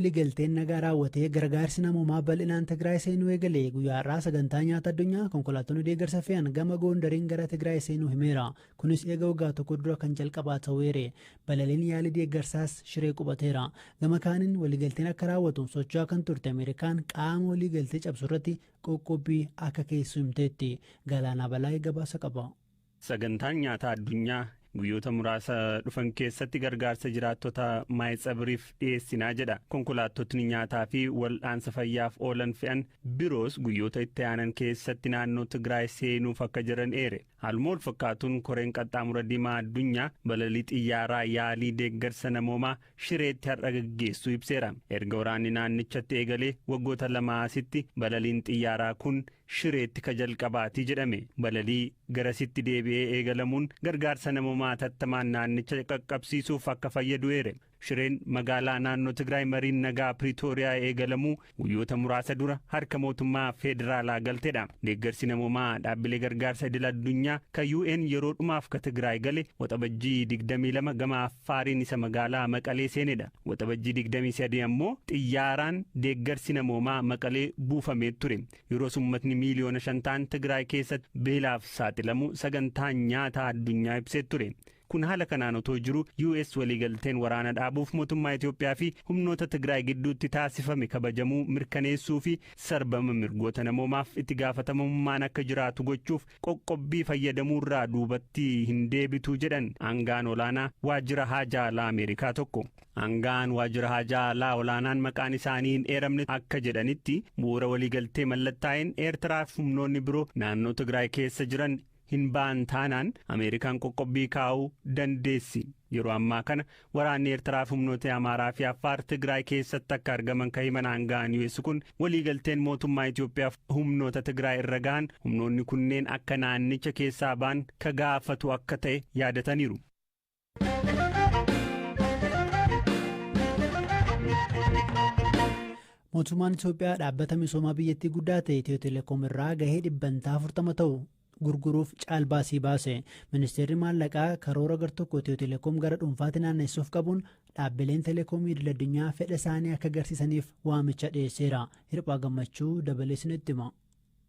Waliigalteen nagaa raawwatee gargaarsi namoomaa bal'inaan Tigraay seenuu eegale. Guyyaa har'aa sagantaa nyaata addunyaa konkolaattonni deeggarsa fe'an gama Goondariin gara Tigraay seenuu himeera. Kunis eega waggaa tokko dura kan jalqabaa ta'uu. Balaliin yaalii deeggarsaas Shiree qubateera. Gama kaaniin waliigalteen akka raawwatu socho'aa kan turte Ameerikaan qaama waliigaltee cabsu irratti qoqqobbii akka keessu himteetti. Galaanaa Balaa gabaasa qaba. Sagantaan nyaataa addunyaa guyyoota muraasa dhufan keessatti gargaarsa jiraattota Maayitsabiriif dhiyeessinaa jedha. Konkolaattotni nyaataa fi wal'aansa fayyaaf oolan fe'an biroos guyyoota itti aanan keessatti naannoo Tigraay seenuuf akka jiran eere. Haaluma wal fakkaatuun, koreen qaxxaamura diimaa addunyaa balalii xiyyaaraa yaalii deeggarsa namoomaa Shireetti har'a gaggeessuu ibseera. Erga waraanni naannichatti eegalee waggoota 2 asitti balaliin xiyyaaraa kun Shireetti ka jalqabaatii jedhame. Balalii garasitti deebi'ee eegalamuun gargaarsa namoomaa hatattamaan naannicha qaqqabsiisuuf akka fayyadu eere. Shireen magaalaa naannoo Tigraay mariin nagaa Piriitooriyaa eegalamuu guyyoota muraasa dura harka mootummaa federaalaa galteedha. Deeggarsi namoomaa dhaabbilee gargaarsa idil addunyaa ka UN yeroo dhumaaf ka Tigraay gale Waxabajjii 22 gama Affaariin isa magaalaa Maqalee seenedha. Waxabajjii 23 ammoo xiyyaaraan deeggarsi namoomaa Maqalee buufamee ture. Yeroo uummatni miiliyoona 5 ta'an Tigraay keessatti beelaaf saaxilamu sagantaa nyaataa addunyaa ibsee ture. Kun haala kanaan otoo jiru, US waliigalteen waraana dhaabuuf mootummaa Itoophiyaa fi humnoota Tigraay gidduutti taasifame kabajamuu mirkaneessuu fi sarbama mirgoota namoomaaf itti gaafatamummaan akka jiraatu gochuuf qoqqobbii fayyadamuurraa duubatti hin deebitu jedhan aangaan olaanaa waajjira haajaa alaa Ameerikaa tokko. Aangaan waajjira haajaa alaa olaanaan maqaan isaanii hin eeramne akka jedhanitti, bu'uura waliigaltee mallattaa'een Eertiraa fi humnoonni biroo naannoo Tigraay keessa jiran hin ba'an taanaan Ameerikaan qoqqobbii kaa'uu dandeessi. Yeroo ammaa kana waraanni Eertiraa fi humnoota Amaaraa fi Affaar Tigraay keessatti akka argaman kan himan aanga'an US kun, waliigalteen mootummaa Itoophiyaa humnoota Tigraay irra gahan humnoonni kunneen akka naannicha keessaa ba'an ka gaafatu akka ta'e yaadataniiru. Mootummaan Itoophiyaa dhaabbata misoomaa biyyattii guddaa ta'e Itiyoo Telekoom irraa gahee 40% ta'u gurguruuf caalbaasii baase. Ministeerri maallaqaa karoora gartokko Itiyoo Telekoom gara dhuunfaatti naannessuuf qabuun dhaabbileen telekoomii idil addunyaa fedha isaanii akka agarsiisaniif waamicha dhiyeesseera. Hirphaa Gammachuu dabalee isinitti hima.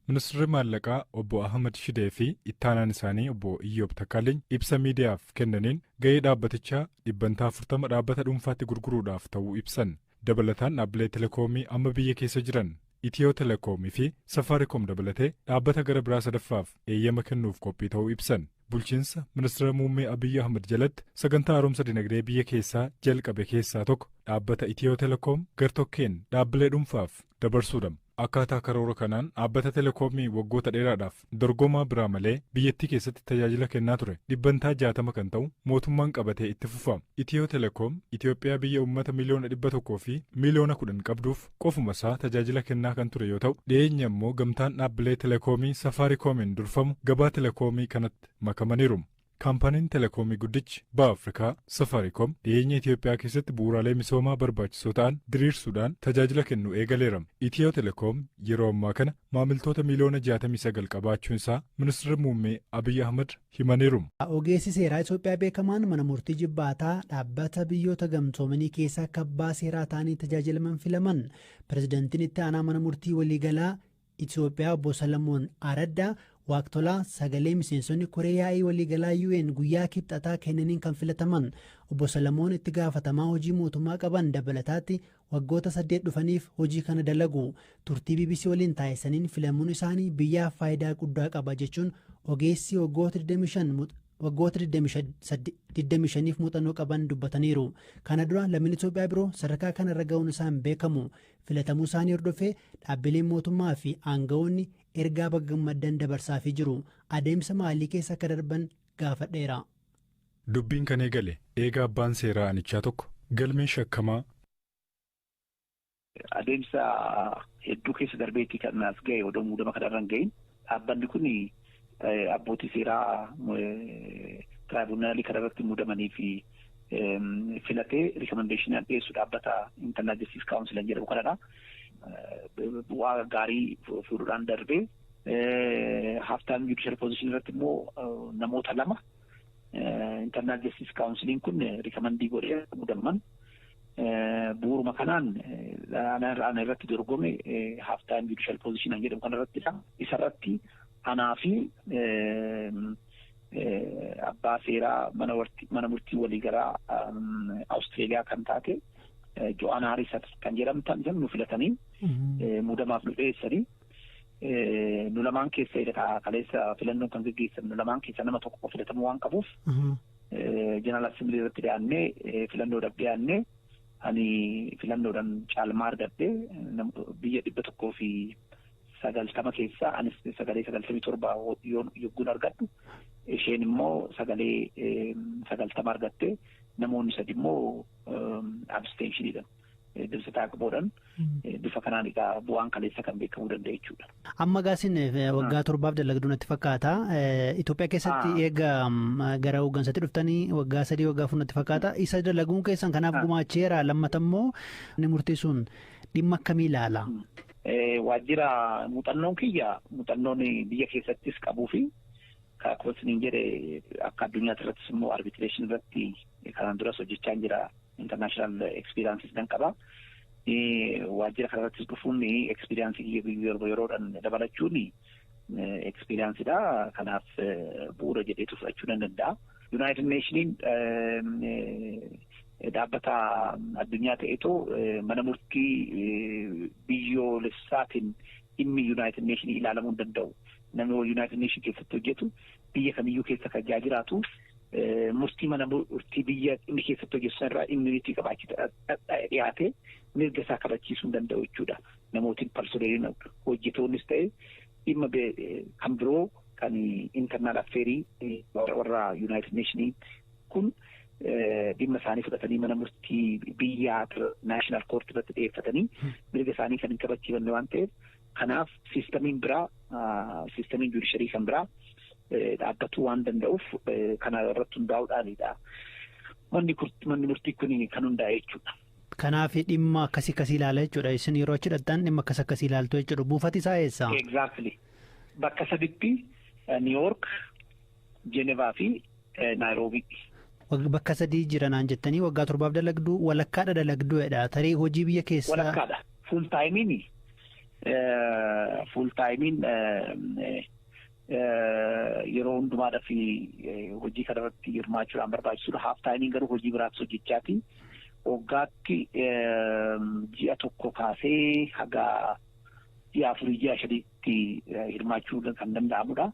Ministeerri maallaqaa obbo Ahmad Shidee fi ittaanaan isaanii obbo Iyyoob Takkaaliny ibsa miidiyaaf kennaniin gahee dhaabbatichaa 40% dhaabbata dhuunfaatti gurguruudhaaf ta'uu ibsan. Dabalataan dhaabbilee telekoomii amma biyya keessa jiran Itiyoo Telekoomii fi Safaariikoom dabalatee dhaabbata gara biraa sadaffaaf eeyyama kennuuf qophii ta'uu ibsan. Bulchiinsa ministeera muummee Abiyyi Ahmad jalatti sagantaa haaromsa dinagdee biyya keessaa jalqabe keessaa tokko dhaabbata Itiyoo Telekoom gartokkeen dhaabbilee dhuunfaaf dabarsuudha. Akkaataa karoora kanaan dhaabbata telekoomii waggoota dheeraadhaaf dorgomaa biraa malee biyyattii keessatti tajaajila kennaa ture 60% kan ta'u mootummaan qabatee itti fufa. Itiyoo Telekoom Itoophiyaa biyya uummata miliyoona 100 fi miliyoona 10 qabduuf qofuma isaa tajaajila kennaa kan ture yoo ta'u, dhiyeenya immoo gamtaan dhaabbilee telekoomii Safaariikoomiin durfamu gabaa telekoomii kanatti makamaniiru. Kaampaniin telekoomii guddichi Baha Afrikaa Safaariikoom dhiyeenya Itoophiyaa keessatti bu'uuraalee misoomaa barbaachisoo ta'an diriirsuudhaan tajaajila kennuu eegaleera. Itiyoo Telekoom yeroo ammaa kana maamiltoota miliyoona 69 qabaachuun isaa ministeerri muummee Abiyyi Ahmad himaniiru. Ogeessi seeraa Itoophiyaa beekamaan mana murtii jibbaataa dhaabbata biyyoota gamtoomanii keessa akka abbaa seeraa ta'anii tajaajilaman filaman. Pirezidantiin itti aanaa mana murtii waliigalaa Itoophiyaa obbo Salamoon Araddaa Waaqtolaa sagalee miseensonni koree yaa'ii waliigalaa UN guyyaa kibxataa kennaniin kan filataman. Obbo Salamoon itti gaafatamaa hojii mootummaa qaban dabalataatti waggoota 8 dhufaniif hojii kana dalagu. Turtii BBC waliin taasisaniin filamuun isaanii biyyaaf faayidaa guddaa qaba jechuun ogeessi waggoota 25 waggoota 25f muuxannoo qaban dubbataniiru. Kana dura lammiin Itoophiyaa biroo sadarkaa kanarra ga'uun isaan beekamu. Filatamuu isaanii hordofee dhaabbileen mootummaa fi aangawoonni ergaa baga gammaddan dabarsaafii jiru. Adeemsa maalii keessa akka darban gaafadheera. Dubbiin kan eegale eega abbaan seeraa aanichaa tokko galmee shakkamaa Adeemsa hedduu keessa darbeetti kan as ga'e odoo muudama kanarra hin gahin dhaabbanni kun abbootii seeraa tiraayibunaalii kanarratti muudamanii fi filatee recommendation dhiyeessu dhaabbata Internal Justice Council jedhamu kanadha. Bu'aa gaarii fuudhuudhaan darbee half-time judicial position irratti immoo namoota lama Internal Justice Counciliin kun recommend godhee muudaman. Bu'uuruma kanaan ana irratti dorgome half time judicial position jedhamu kanarrattidha. Isarratti anaa fi abbaa seeraa mana murtii waliigalaa Awustreeliyaa kan taate Jo'aan Haarisat kan jedhamtan nu filatanii muudamaaf nu dhiyeessanii, nu lamaan keessa kaleessa filannoon kan gaggeessan, nu lamaan keessa nama tokko filatamuu waan qabuuf General Assembly irratti dhiyaannee, filannoodhaaf dhiyaannee, ani filannoodhaan caalmaa argadhe. Biyya 190 keessaa anis sagalee 97 yogguun argadhu, isheen immoo sagalee 90 argatte, namoonni sadi immoo abstentioniidhaan, dimtsi taaqaboodhaan. Bifa kanaan egaa bu'aan kaleessa kan beekamuu danda'e jechuudha. Amma gaasin waggaa 7f dalagduu natti fakkaata. Itoophiyaa keessatti eega gara hooggansaatti dhuftanii waggaa 3, waggaa 4 natti fakkaata. Isa dalaguun keessan kanaaf gumaacheera. Lammata immoo inni murteessuun dhimma akkamii ilaala? Waajjira muuxannoon kiyya, muuxannoon biyya keessattis qabuu fi akkuma isiniin jedhe akka addunyaatti irrattis immoo arbitration irratti kanaan duras hojjechaa jira. International experiences nan qaba. Waajjira kanarrattis dhufuun experience yeroo yeroodhaan dabalachuun experiencedha. Kanaaf bu'uura jedheetu fudhachuu nan danda'a. United Nationiin dhaabbata addunyaa ta'eetoo mana murtii biyyoolessaatiin dhimmi United Nationii ilaalamuu hin danda'u. Namni United Nation keessatti hojjetu biyya kamiyyuu keessa kan jiraatu murtii mana murtii biyya inni keessatti hojjetu sanarraa immunity qabaachuu dhiyaate mirga isaa kabachiisuu hin danda'u jechuudha. Namootiin personneliin hojjetoonnis ta'e dhimma kan biroo kan internal affairii warra United Nationii kun dhimma isaanii fudhatanii mana murtii biyyaa national court irratti dhiyeeffatanii mirga isaanii kan hin kabachiifanne waan ta'eef, kanaaf systemiin biraa, systemiin judiciary kan biraa dhaabbatuu waan danda'uuf kana irratti hundaa'uudhaanidha. Manni murtii kun kan hundaa'e jechuudha. Kanaaf dhimma akkasii akkasii ilaala jechuudha. Isin yeroo achi dhaqxan dhimma akkas akkasii ilaaltu jechuudha. Buufati isaa eessa? Exactly. Bakka saditti: New York, Genevaa fi Naayiroobii. Bakka sadii jira naan jettanii, waggaa 7f dalagduu, walakkaadha dalagduudha. Tarii hojii biyya keessaa. Walakkaadha. Full timeiin yeroo hundumaadhaaf hojii kanarratti hirmaachuudhaan barbaachisuudha. Half timeiin garuu hojii biraas hojjechaati. Waggaatti ji'a tokko kaasee haga ji'a 4, ji'a 5tti hirmaachuu kan danda'amudha.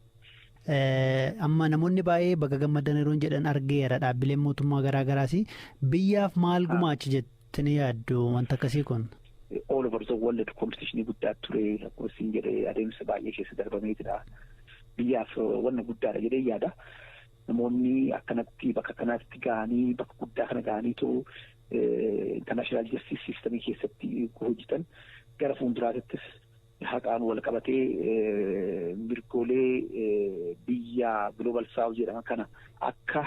Amma namoonni baay'ee baga gammadan yeroo jedhan argeera. Dhaabbileen mootummaa garaa garaas biyyaaf maal gumaacha jettanii yaaddu wanta akkasii kun? All over the world competition guddaa ture. Akkuma isin jedhee adeemsa baay'ee keessa darbameetidha. Biyyaaf wanna guddaadha jedhee yaada. Namoonni akkanatti bakka kanaatti ga'anii, bakka guddaa kana ga'aniitu international justice systemii keessatti hojjetan gara fuulduraattis haqaan wal qabatee mirgoolee biyya Global South jedhama kana akka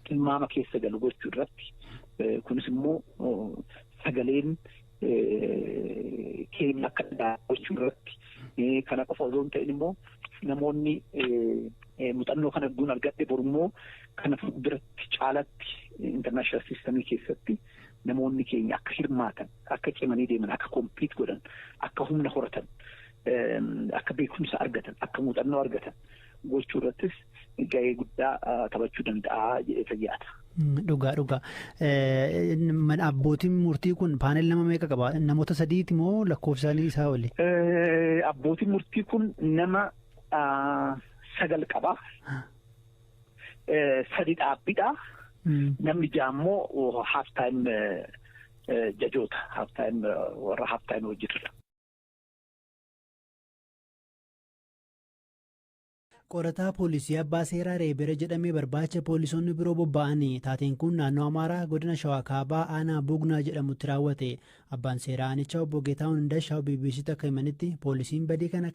tilmaama keessa galu gochuu irratti, kunis immoo sagaleen keenya akka gochuu irratti, kana qofa osoo hin ta'in immoo namoonni muuxannoo kana guun argadhe borummoo kana fuulduratti caalatti international systemii keessatti namoonni keenya akka hirmaatan, akka cimanii deeman, akka compete godhan, akka humna horatan, akka beekumsa argatan, akka muuxannoo argatan gochuu irrattis gahee guddaa taphachuu danda'a jedhee yaada. Dhugaa. Abbootiin murtii kun panel nama meeqa qaba? Namoota sadiiti moo lakkoofsaanii isaa oli? Abbootiin murtii kun nama sagal qaba. Sadi dhaabbiidha. Namni jaammoo half time judgeoota, half time, warra half time hojjetudha. Qorataa poolisii abbaa seeraa reebera jedhamee barbaacha poolisoonni biroo bobba'anii. Taateen kun naannoo Amaaraa, godina Shawaa Kaabaa, aanaa Bugnaa jedhamutti raawwate. Abbaan seeraa aanichaa obbo Geetahuun Indashaw BBCtti akka himanitti poolisiin badii kana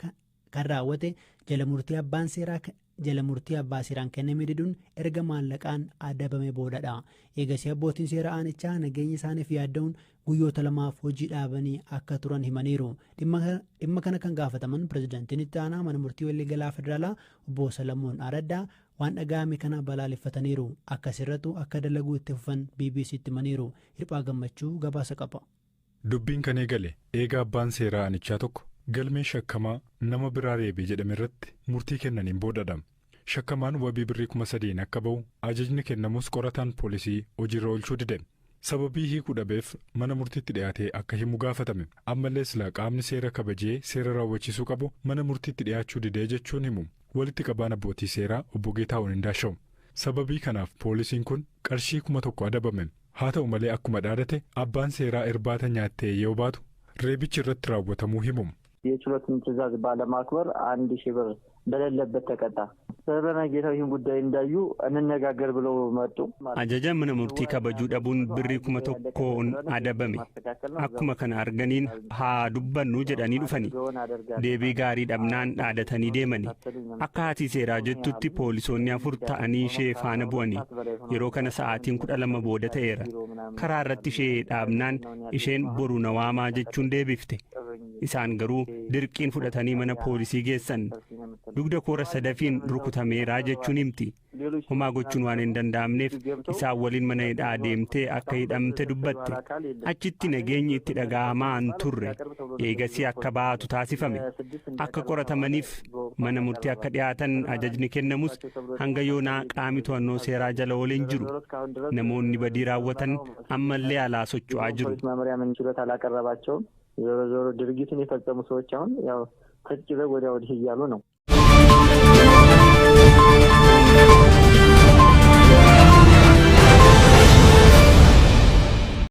Kan raawwate jala murtii abbaan seeraa jala murtii abbaa seeraan kenname diduun erga maallaqaan adabame boodadha. Eegasii abbootiin seeraa aanichaa nageenya isaaniif yaadda'uun guyyoota lamaaf hojii dhaabanii akka turan himaniiru. Dhimma kana kan gaafataman pirezidaantiin itti aanaa mana murtii waliigalaa federaalaa obbo Salamoon Araddaa waan dhaga'ame kana balaaleffataniiru. Akkasirrattu akka dalaguu itti fufan BBCtti himaniiru. Hirphaa Gammachuu gabaasa qaba. Dubbiin kan eegale eega abbaan seeraa aanichaa tokko galmee shakkamaa nama biraa reebee jedhame irratti murtii kennaniin boodadha. Shakkamaan wabii birrii 3,000 akka ba'u ajajni kennamus qorataan poolisii hojiirra oolchuu dide. Sababii hiikuu dhabeef mana murtiitti dhiyaatee akka himu gaafatame. Ammallee silaa qaamni seera kabajee seera raawwachiisuu qabu mana murtiitti dhiyaachuu didee jechuun himu. Walitti qabaan abbootii seeraa obbo Geetahuun Indaashaw. Sababii kanaaf poolisiin kun qarshii 1,000 adabame. Haa ta'u malee akkuma dhaadate abbaan seeraa irbaata nyaattee yoo baatu reebichi irratti raawwatamuu himu. የችሎትን ትዕዛዝ ባለማክበር 1,000 ብር በሌለበት ተቀጣ። ሰለሞን ጌታው ይህን ጉዳይ እንዳዩ እንነጋገር ብለው መጡ። Ajaja mana murtii kabajuu dhabuun birrii 1,000 adabame. Akkuma kana arganiin haa dubbannu jedhanii dhufani. Deebii gaarii dhabnaan dhaadatanii deemani. Akka haati seeraa jettutti poolisoonni 4 ta'anii ishee faana bu'ani. Yeroo kana sa'aatiin 12 booda ta'eera. Karaa irratti ishee dhaabnaan isheen boru na waamaa jechuun deebifte. Isaan garuu dirqiin fudhatanii mana poolisii geessan. Dugda koora sadafiin rukutameeraa jechuun himti. Homaa gochuun waan hin danda'amneef isaan waliin mana hidhaa deemtee akka hidhamte dubbatte. Achitti nageenyi itti dhaga'amaa hin turre. Eegasii akka baatu taasifame. Akka qoratamaniif mana murtii akka dhiyaatan ajajni kennamus hanga yoonaa qaami to'annoo seeraa jala oolee hin jiru. Namoonni badii raawwatan ammallee alaa socho'aa jiru. ፖሊስ መምሪያ ምን ችሎት አላቀረባቸውም። ዞሮ ዞሮ ድርጊቱን የፈጸሙ ሰዎች አሁን ያው ትጥቅ ይዘው ወዲያ ወዲህ እያሉ ነው።